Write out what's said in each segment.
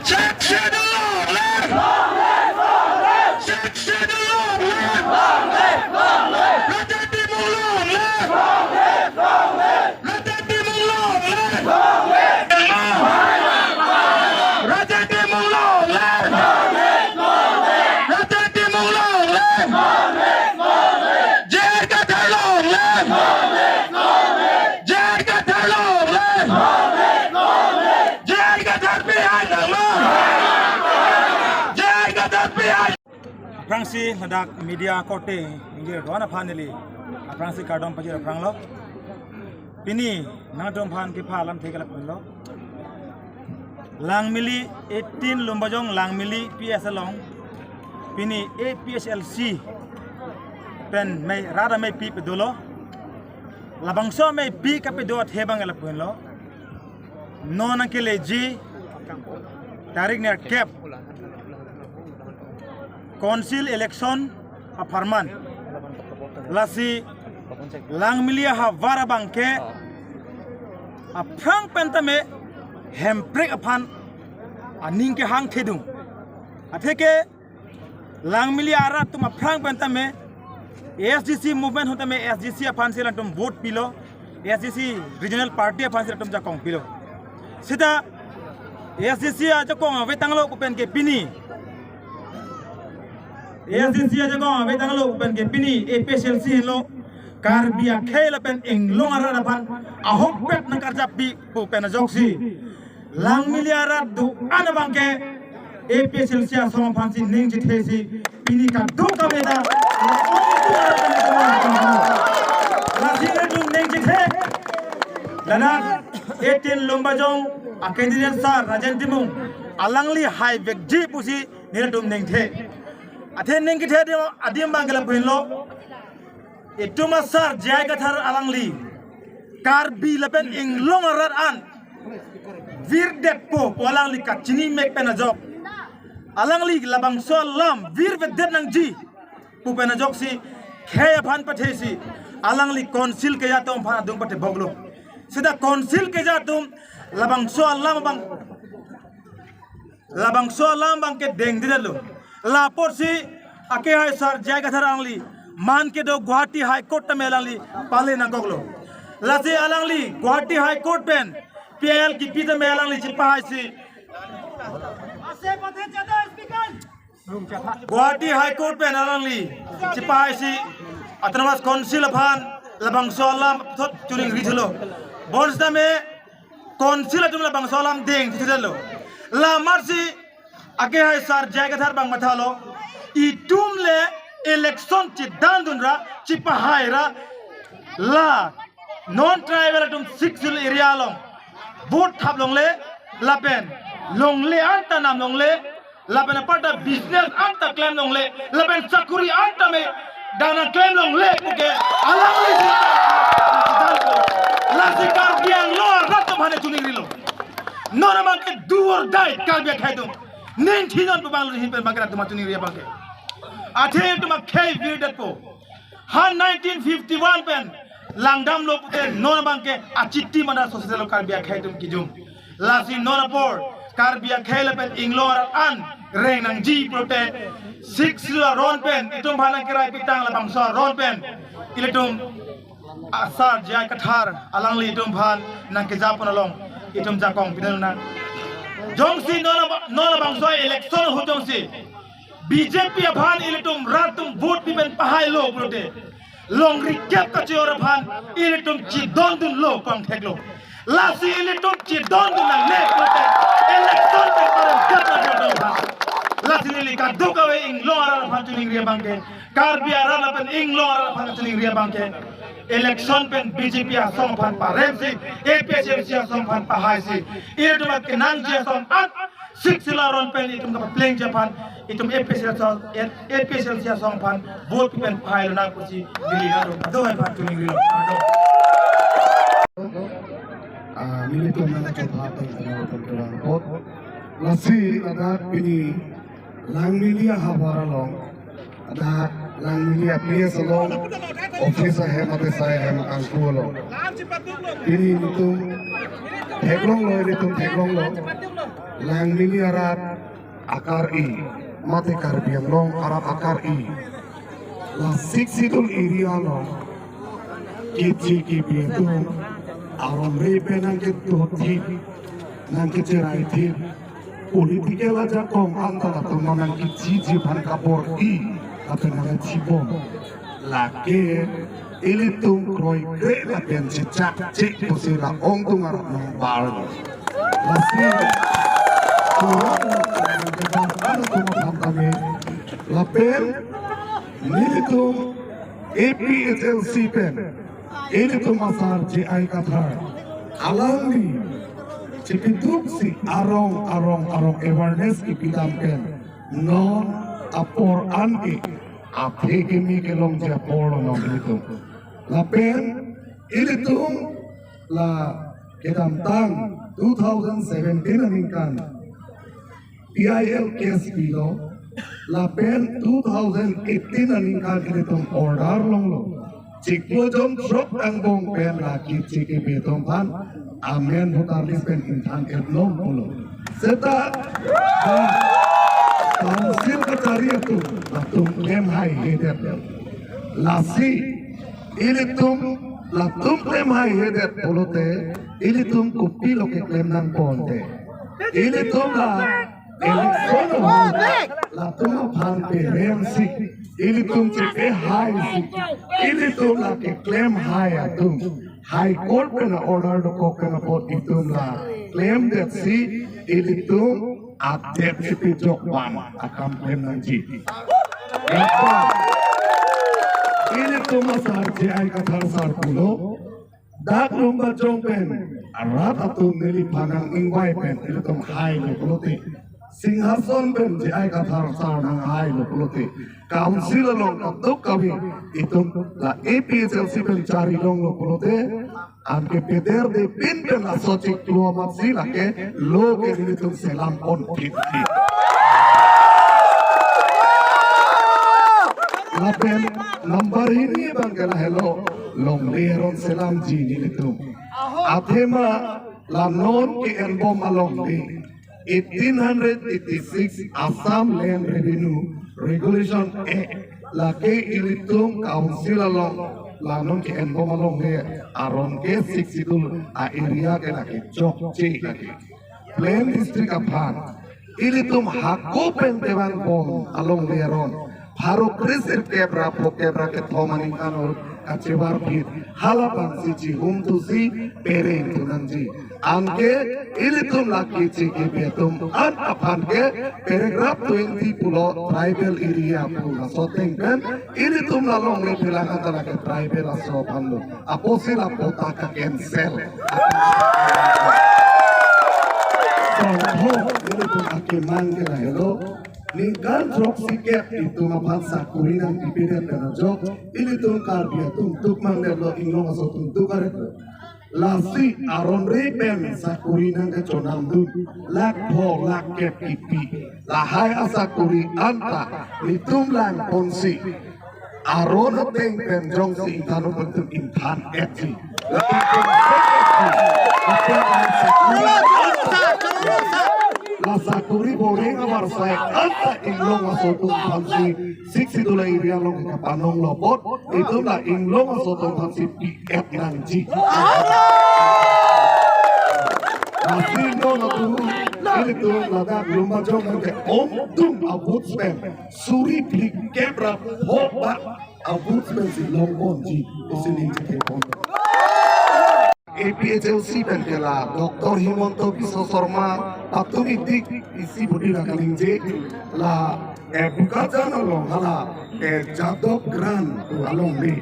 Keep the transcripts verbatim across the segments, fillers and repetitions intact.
Sixth Schedule long live! Long live, long live! Sixth Schedule long live! Long live, long live! Raja Timung long live! Long live, long live! Raja Timung long live! Long live! Raja Timung long live! Long live, long live! Raja Timung long live! Long live, long live! J I Kathar long live! Long live, long live! J I Kathar long live! Long live, long live! J I Kathar pihai nangma! J I Kathar pihai! Aphrangsi ladak media korte ingjir do-an aphan neli aphrangsi kardom pajir aphranglo. Pini nangtum aphan kepha alamthe ke lapunlo. Langmili eighteen Lumbajong Langmili P S along pini A P H L C pen mei rat ameipi pedolo. Labangso ameipi kapedo athe abang lapunlo. Non nangkeleji tarik nerkep Council election apharman. Lasi Langmili ahavar abangke aphrang pen tame Hemprek aphan aning kehang thedung. Atheke Langmili arat atum aphrang pen tame A S D C movement ahut tame A S D C aphansi latum vote pilo, A S D C regional party aphansi latum jakong pilo. Seta A S D C ajakong avetanglo pu pen ke pini, A S D C ajakong avetanglo pu pen ke pini A P H L C henlo Karbi akhei lapen inglong arat aphan ahokpet nangkarjappi pu pen ajoksi Langmili arat do-an abangke A P H L C asong aphansi ning chethesi pini kadokave ta lasi nelitum ning chethe. Ladak eighteen Lumbajong a candidate sir Rajen Timung alangli haivekji pusi nelitum ningthe. Athe ning kethe adim, adim abangke lapulo. Itum a sir J I Kathar alangli Karbi lapen inglong arat an virdetpo pu alangli kachini mek pen ajok. Alangli labangso alam virvedet nangji pu pen ajoksi khei aphan pathesi alangli council keja atum aphan adung patheboklo. Seta council keja atum labangso alam abang labangso alam abangke dengdedetlo. Laporsi akehai sir J I Kathar alangli man kedo Guwahati High Court tame alangli pale nangkoklo. Lasi alangli Guwahati High Court pen P I L kipi tame alangli chepahaisi Guwahati High Court pen alangli chepahaisi Autonomous Council aphan labangso alam thot chuning rithelo. Bonsitame Council atum labangso alam dengthedetlo. Lamarsi akehai sir J I Kathar abang mathalo, itum le election chedandunra, chepahaira, la non tribal atum Sixth Schedule area along vote thap longle, lapen longle anta nam longle, lapen aparta business anta klem longle, lapen chakuri anta me dana klem longle puke alangli si. Lasi Karbi Anglong arat atum aphan chuning rilo. Non abangke do or die Karbi akhei atum. Ning thinon pu abang lo hin pen abangke atum chuning ri abangke. Athe itum akhei virdetpo. Ha nineteen fifty-one pen langdamlo pute non abangke achitim anta soselo Karbi akhei atum kijum. Lasi non apor Karbi akhei lapen inglong arat an reng nangji pulote Sixth Schedule aron pen itum aphan nangkerai pitang labangso aron pen ilitum a sir J I Kathar alangli itum aphan nangkejapon along itum jakong pinang nang. Jongsi non aba-, non labangso election ahut jongsi B J P aphan ilitum rat atum vote pi pen pahailo pulote longri kep kachor aphan ilitum chedondunlo pangtheklo. Lasi ilitum chedondun nangne pulote election pen parem kep kachor aphan. Lasi neli kadokave inglong arat aphan choningri abang ke, Karbi arat lapen inglong arat aphan choningri abang ke, election pen B J P asong aphan paremsi, A P H L C asong aphan pahaisi, ilitum kenangji asong an Sixth Schedule aron pen itum kapaplengji aphan, itum A P H L C asong, A P H L C asong aphan vote pen pahai lonang pusi neli kadokave aphan choningrilo. Kardom. Ah, nelitum nangkachobha pen tengah pen kurang pot. Lasi ladak pini Langmili ahavar along, ladak Langmili a P S along, office ahem mate sai ahem akangku along, pini nelitum theklonglo, nelitum theklonglo, Langmili arat akar-i, mate Karbi Anglong arat akar-i, la Sixth Schedule area along keche kebe atum aron re pen nangkedothip, nangkecheraithip, political ajakong anta latum nangkechiji aphan kabor-i lapen nangchibom. Lake ilitum kroikre lapen chechakche pusi la-ongdung arat nangbarlo. Lasi kurang lapen nangkebar atum aphan kami lapen nelitum A P H L C pen ilitum asar J I Kathar alangli chikiduk si arong arong arong awareness kipidam pen non apor an ke athe kimi kelongji apor lo non ilitum. Lapen ilitum la kedamtang two thousand seventeen aningkan P I L case pilo, lapen two thousand eighteen aningkan ilitum order longlo. Chiklo jon throk angbong pen la keche kebe atum aphan amen voter list pen ingthan-etnon pulo. Seta, ah, council kachari atum, latum klem haihedet. Lasi, ilitum, latum klem haihedet pulote, ilitum kopilo keklem nangponte. Ilitum la election ahut latum aphan peremsi, ilitum chepehaisi, ilitum la keklem hai atum, High Court pen order dokok pen apot itum la klemdetsi, ilitum adet chepejok van akam klem nangji. Lapen ilitum asar J I Kathar sar pulo, dak Lumbajong pen rat atum neliphan nang-ingvai pen ilitum hailo pulote, Singhason pen J I Kathar sar nanghailo pulote, council along kadokave itum la A P H L C pen chari longlo pulote, anke peder de pin pen laso chiklo amatsi lake lo ke nelitum selam ponthipji. Lapen number hini abang ke lahelo, longle aron selamji nelitum. Athema la non ke-enbom alongle, eighteen hundred eighty-six Assam Land Revenue Regulation Act, lake ilitum council along la non ke-enbom alongle aron ke Sixth Schedule a-area ke lake chokche lake. Plain district aphan ilitum hako pen kevangbom alongle aron pharo kresirkep ra phokep ra kethom aningkan ahut kachevarphit, halabangsi chihumthusi perengthu nangji. Anke ilitum la keche kebe atum an aphan ke paragraph twenty pulo tribal area pu laso ateng pen ilitum la longle phelang anta lake tribal aso aphan lo. Apotsi la patta ka-cancel. Songtho ilitum akemang ke lahelo. Ningkan throksikep itum aphan sakori nangpipedet pen ajok, ilitum Karbi atum dukmangdetlo, inglong aso atum duk-aretlo. Lasi aron re pen sakori nangkachonamdun, lakh pho lakh kep kipi. Lahai asakori anta nelitum langponsi aron ateng pen jongsi ingthan-o pen itum ingthan-etji. Lapen pen, lapen pen sakori, la sakori boreng avarsai anta inglong aso atum aphansi Sixth Schedule area along kapanonglo apot, itum la inglong aso atum aphansi pi-et nangji. Lasi non atum, ilitum ladak Lumbajong ke ongdung a-votes pen suri phlikep ra pho ba a-votes pensi longponji pusi ning chekepon. A P H L C pen ke la Doctor Himanta Biswa Sarma, Atum idik isi budi la kaningje la, eh, Bokajan along hala, eh, Jadov Grant pu alongle.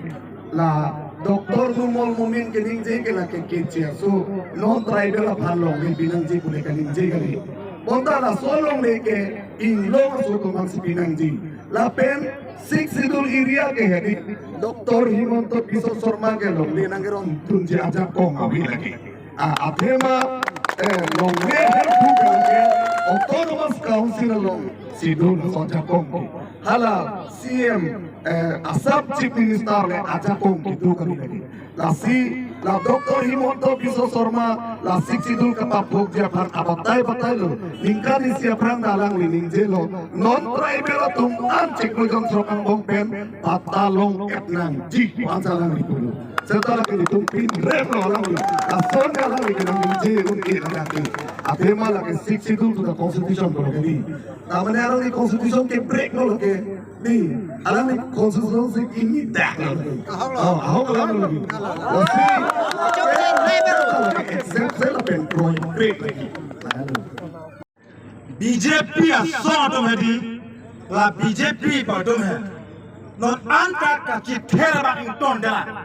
La Doctor Numal Momin keningje ke lake keche aso non tribal aphan longle pinangji pule kaningje kali. Bonta laso alongle ke inglong aso atum aphansi pinangji. Lapen Sixth Schedule area ke hedi Doctor Himanta Biswa Sarma ke longle nangkeron dunji ajakong ave lake. Ah, athema, eh, longle her bukan ke Autonomous Council alongsi do laso ajakong ke. Hala C M, eh, Assam Chief Minister le ajakong kedo kali lake. Lasi la Doctor Himanta Biswa Sarma la Sixth Schedule kapaphokji aphan abatai batailo. Ningkan isi aphrang ta alangli ningjelo, non tribal atum an chiklo jon srok angbong pen patta long-et nangji pu ansi alangli pulo. Seta lake itum pinrem lo alangli. Lason alangli kenangji un-e lake. Athema lake Sixth Schedule to the Constitution pulo ke di. Tamane alangli Constitution ke break lo lake. Di, alangli Constitution si kini dak lo lake. Oh, ahok alangli. Lasi, exception lapen prohibit lake. B J P asong atum hedi, la B J P atum he. Non anta kachither abang ingtondetlo.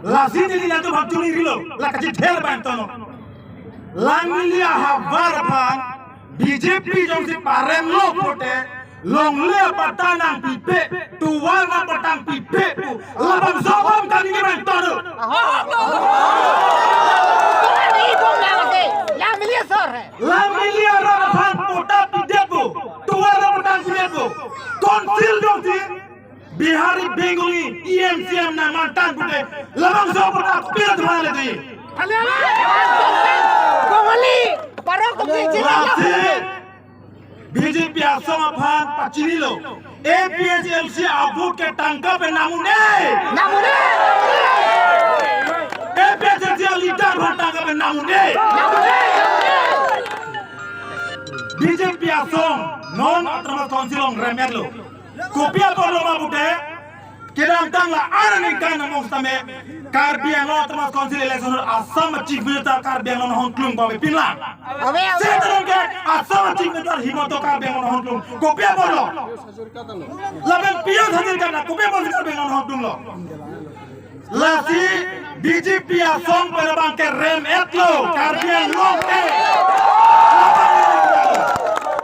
Lasi neli nangtum aphan choningrilo, la kachither abang ingtonlo. Langmili ahavar aphan B J P jongsi paremlo pulote, longle apatta nangpipe, tovar apatta nangpipe pu labangso atum kaningje abang ingtondetlo. Langmili asor he. Langmili arat aphan patta pidetpo, tovar apatta pidetpo. Council jongsi Bihari, Bengali, E M, C M nangmantang pulote, labangso patta pidetpo le di. Bengali, parok tu kiji. Lasi B J P asong aphan pachinilo. A P H L C avote ke tangka pen nang un-e. Nang un-e. A P H L C aleader aphan tangka pen nang un-e. Nang un-e. B J P asong non Autonomous Council along rem-etlo. Kopi apotlo ma pulote, kedamtang la-an aningkan angbong setame Karbi Anglong Autonomous Council election Assam Chief Minister Karbi Anglong nahon klung pa pinlang. Ave, ave. Seta along ke Assam Chief Minister Himanta Karbi Anglong nahon klung. Kopi apotlo? Lapen P H Hazarika ta kopi apotsi Karbi Anglong nahon klunglo? Lasi B J P asong pen abang ke rem-etlo Karbi Anglong ke.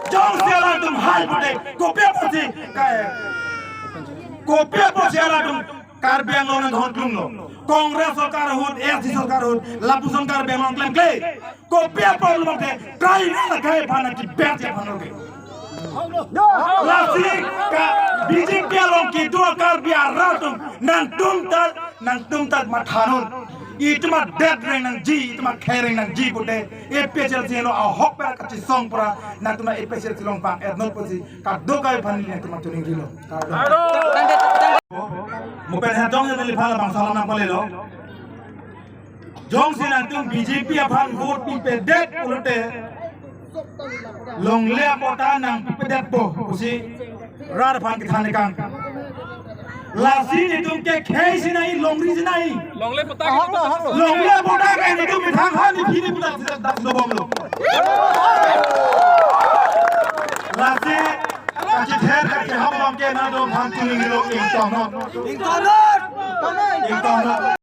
Jongsi alangtum hai pulote, kopi apotsi kai, kopi apotsi alangtum Karbi Anglong nahon klunglo? Congress sorkar ahut, A S D C sorkar ahut, lapuson Karbi Anglong klemkle. Kopi apotlo ma pulote, try na lagai aphan na kiber aphan oke. Lasi ka B J P along kedo Karbi arat atum nangtum ta, nangtum ta mathanun. Itum adet reng nangji, itum akhei reng nangji pulote, A P H L C along ahok pen kachisong pura, nangtum A P H L C along bang-etnon pusi kadokave aphan nangtum choningrilo. Mo pen hetong yang neliphan labangso alam nangpalelo. Jongsi nangtum B J P aphan vote pipedet pulote, longle apatta nangpipedetpo pusi rat aphan kethan ikang. Lasi netum ke khei si nai, longri si nai. Longle apatta ke, longle apatta ke netum methang ha ni phini puta dak dobomlo. Lasi kachither kachiham abang ke nangtum aphan choningrilo, ingtongnon. Ingtongnon. Ingtongnon.